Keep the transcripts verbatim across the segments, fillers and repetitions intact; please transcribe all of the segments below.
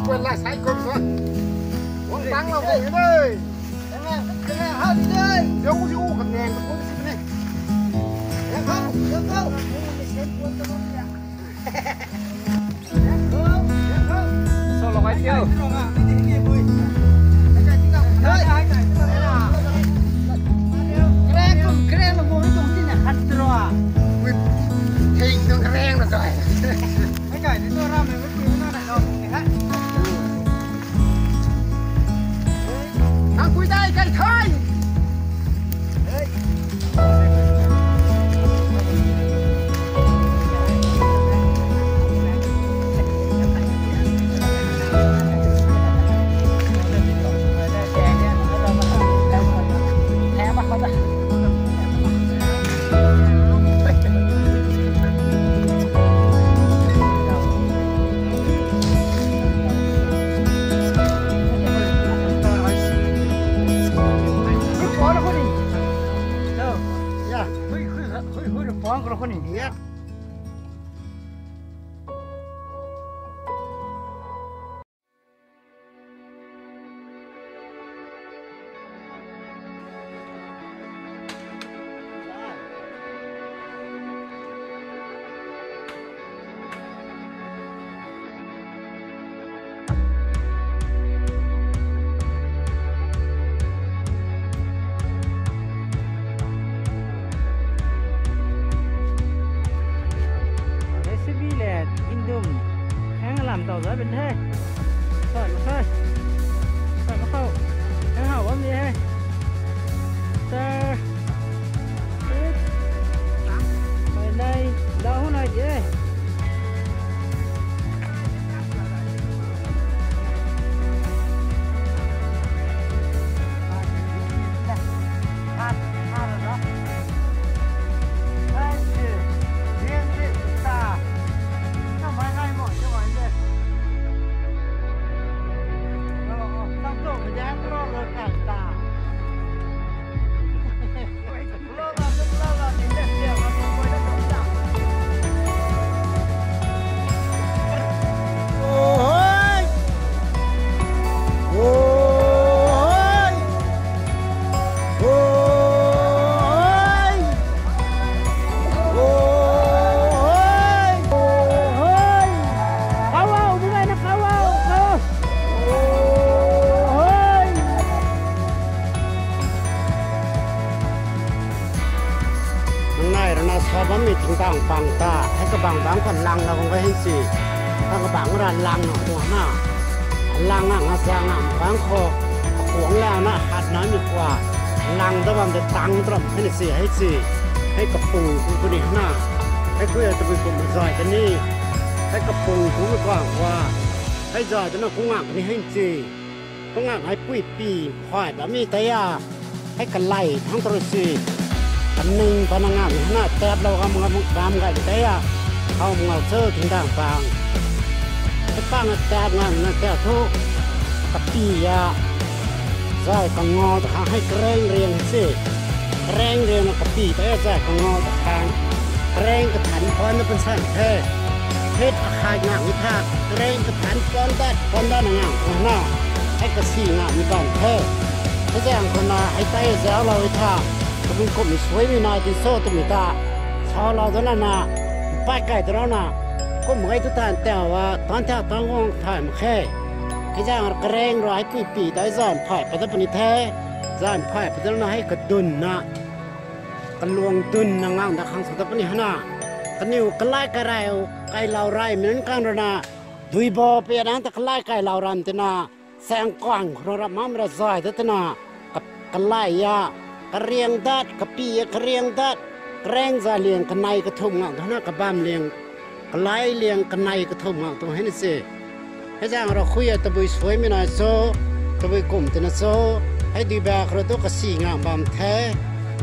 Kuan la sai kuan sa. Wang tang la kuan de. Tang la, tang la, ha di de. Yo yo kan nang kuan si ne. Yang kau, yang kau. Yang kau, yang kau. Solo kai tio. Kren kum kren la mo tuang tina khat tro. Ui, thing tuang kren la zai. Hei kai ni tu ram mei mei pui na nai lo ni ha. Nang pui dai kai thai. J C B le indum hang lam tau za ben the. Soi ma soi. Soi ma khou. Hang hau bam di he. Sir. Six. Mai nai. Lau hu nai di he. Nang nai rana sa bammei thingtang pang ta, hei kabang bang khwan lang la bang ga hin si. Hei kabang ra lang na tuang na. Lang na nga sa nga bang khou, kakuang la na hat na mi khua. Lang da bam de tang tram hei ni si, hei si. Hei kapung ku ku ni na. Hei ku ya tabui kum zai ka ni. Hei kapung ku mi kuang khua. Hei zai da na kung ngak ni hei si. Kung ngak hei pui pi, hoi bam mi tei a. Hei kalai thang tru si. Kaning pa na ngam na tap lou gam gam gam gay tei a. Hau ngau chu thingdang pang. Hei pang a tap ngam na tap thu. Kapi a. Zai kangau ta khang hei kareng riang si. Kareng riang na kapi tei a zai kangau ta khang. Kareng kathan pon na pun san the. Hei akhai ngam mi tha. Kareng kathan pon dat, pon dat na ngam na. Hei kasi ngam mi ban the. Hei zang khou na, hei tei zauc lou e tha. Kabun kum mi suai mi nai tin so twmei ta. Sa lou dana na, pai kai ta rau na. Kum gay tu tan tau a, tan tau tan guang thay mak khe. Hei zang kareng rui hei pui pi ta hei zan phay pat ta puni the. Zan phay pat ta na hei kadun na. Kaluang dun na ngang da khang sa ta puni hana. Kaniw kalai kai rai, kai lau rai mi nunc kang rui na. Dui bo pi a nang ta kalai kai lau ram tina. Sang kuang khou ra mam ra zai ta tina, ka, kalai a, kariang dat, kapi a kariang dat, kareng zai liang kanei kathum ngam tu na kabam liang, kalai liang kanei kathum ngam tu hei na se. Hei zang ra khui a tabui suai mi nai so, tabui kum tina so, hei dui bak ra tu kasi ngam bam the,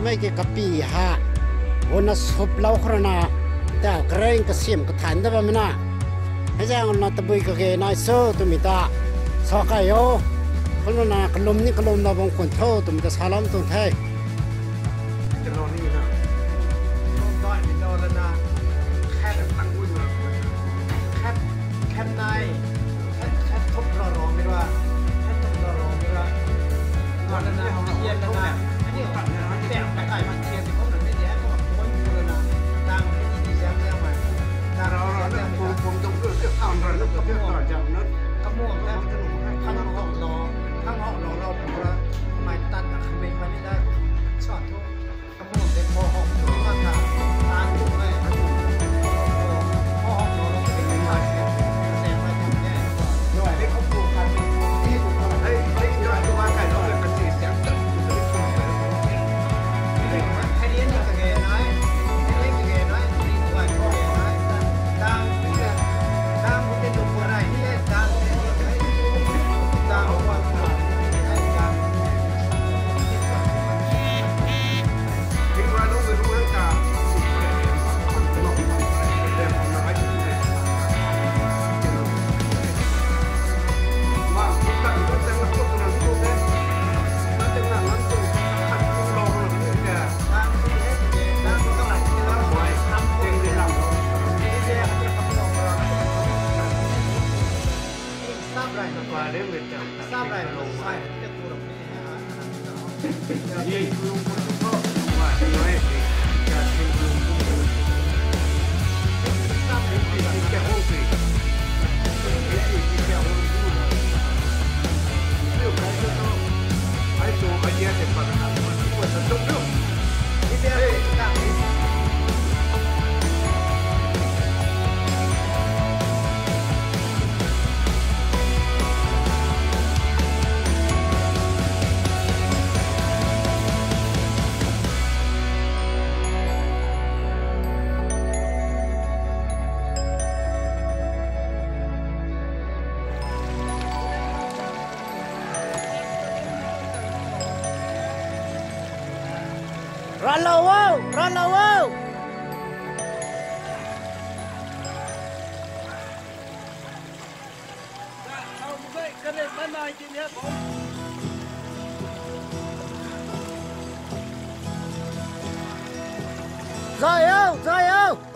mei ke kapi ha, huna sup lou khou ra na, ta kareng kasiam kathan da bam mi na. Hei zang na tabui kage nai so twmei ta sa kai o. Kumna na kalum ni kalum na bang khwan tho twmei ta sa lam tuang the. Khat, khat nai, khat, khat thum Ranlou o, ranlou o. Zay o, zay o.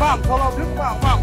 Bam, follow, bam, bam.